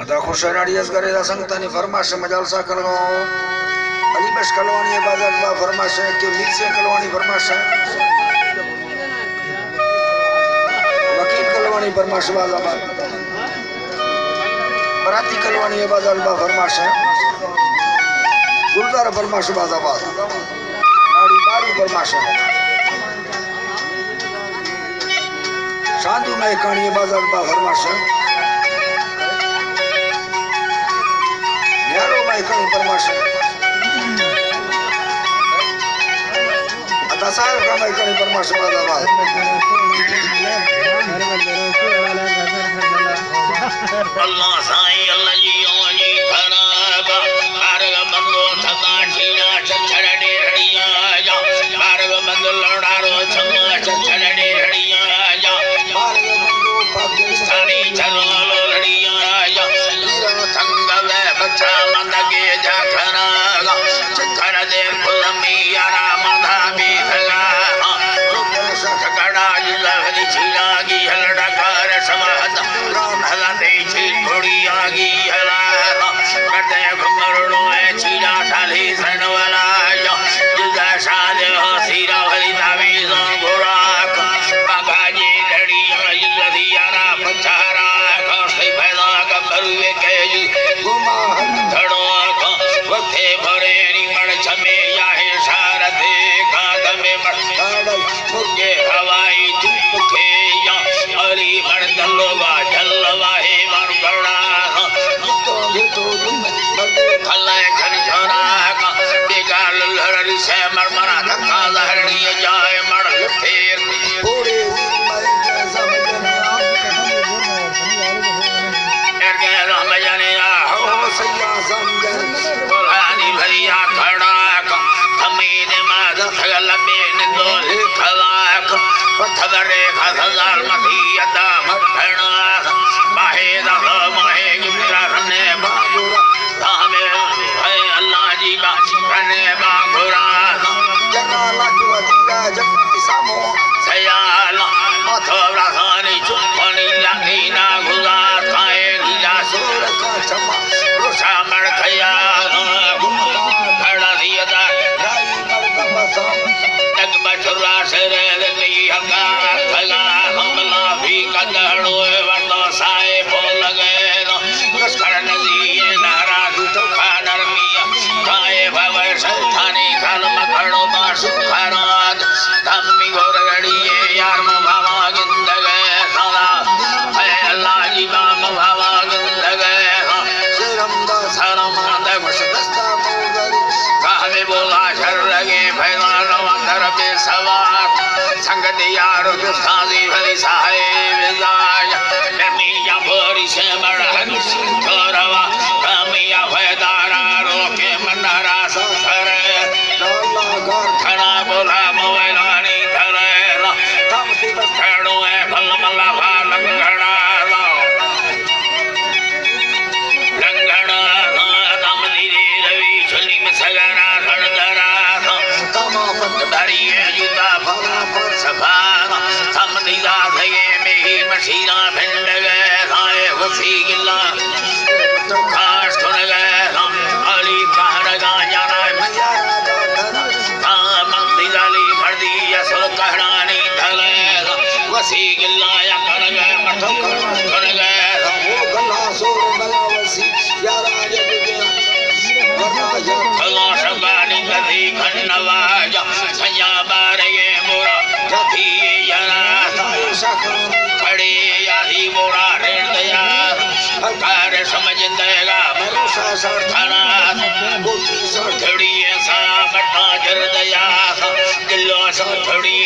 دا خوش راڑی ازگرے، دا سنگتانی فرمائش، مجال سا کلگاؤں۔ علی بخش کلوانی بازار با فرمائش ہے کہ میر سے کلوانی فرمائش ہے۔ وکیل کلوانی فرمائش باز آباد۔ براتی کلوانی بازار با فرمائش ہے۔ گلزار فرمائش باز آباد۔ ناڑی باری فرمائش ہے۔ شاندو مئے کانی بازار با فرمائش۔ نیارو مئے کانی فرمائش۔ عطا صاحب کا مئے کانی فرمائش باز آباد۔ اللہ سائیں، اللہ جی، او جی، خراب۔ مارگ بندو تھا ٹھیڑا چچڑ ڈیڑھڑیاں جا۔ مارگ بندو لوڑارو چھما چچڑ ڈیڑھڑیاں جا۔ مارگ بندو پاکستانی چلو لوڑڑیاں جا۔ میرا تنگ وے بچا مند کے جا کھراگا۔ چکر دے کلمی یارا مدھا بیسگا۔ چکر سکھ کڑا جلد چھیڑا گی ہلڑا کار سماتا۔ رام ہلا دے چھی گھوڑی آگی ہلا۔ کٹے گھمرڑو اے چیڑا ٹھالی سن والا یا۔ جلدا شاد ہو سیرا ولی تعویذ گوراک۔ بابا جی لڑی یا جلدی یارا پچارا۔ کاشتی پیدا کا بروے کہی گما ہن دھڑو کا۔ وقتے بھرے نی مڑ چمے یا ہے شارتے کا دمے مڑ دھڑ۔ مرگے ہوائی دھوپ کھے یا۔ علی مڑ دلوا جلوا ہے مر بڑا۔ تو تو دم مردے کھلے گھن جھوراک۔ بیگا للھر ری سے مر مرا دھکا لہڑی جائے مڑ پھیر۔ اوڑے مر کے سمجھنے آ۔ ارگے رحم جنے آ۔ ہو سیا سمجھن۔ بولانی بھریا کھڑا۔ کمی نے ما دھگل بین دو لکھواک۔ پتھر ریکھا سزار متی ادا مٹھنا۔ باہے دا ماہے گمرا رنے باگورا۔ تامے ہے اللہ جی با رنے باگورا۔ جگالا جو دیرا جگتی سامو۔ سیالا ماتھو رہانی چپانی لگینا گزار کائے نیلا سور کا چما۔ روشا مڑ کھیا گمتا کھڑا سیدا۔ رائی مڑ کا بسام۔ تک بچھرا سرے دی ہگا کھلا ہم لافی کدڑو ورنہ سائے پھول گئے۔ لشکر نزی ناراض تو کھا نرمی۔ کائے بھوے شیطانی کھل مکھڑو باسو کھرات۔ دمی گور گڑی یار مبھاوا گندگے سدا۔ اے اللہ جی با مبھاوا گندگے۔ شرم دا سرم دا مشدستا موگری۔ کہوے بولا شرگے فیضان وندر بے سوار۔ سنگت یار دوستانی بھلی صاحب زاج۔ نمی جا بھوری سے مڑ ہنسی تھوروا۔ کمی یا فیدارا روکے منارا سسر۔ لالا گار کھڑا بولا مویلانی دھرے۔ تم سی بس کھڑو ہے بھل ملا بھا لنگڑا۔ لنگڑا دم دیرے روی چلی مسگرا سڑدرا۔ تما پت بری جتا پھلا پر سفارا۔ تم دیدا دھگے میں ہی مشیرا بھنڈ گئے۔ رائے وسی گلا تو کھاش سن گئے۔ علی کہڑ گا جانا میا راجا دھرا۔ تام دیدالی مردی اصل کہڑانی دھلے۔ وسی گلا یا کر گئے مٹھو کھاش سن گئے۔ وہ گلا سور بلا وسی یارا جگ گیا۔ ورنہ یا کھلا شبانی گدی کھنواجا۔ سیا بارے مورا جتی یارا۔ کھڑی یاری مورا ریڑ دیا۔ کار سمجھ دے گا بھروسہ سر کھڑا۔ گوٹی سر کھڑی سا بٹا جر دیا۔ دلو سر کھڑی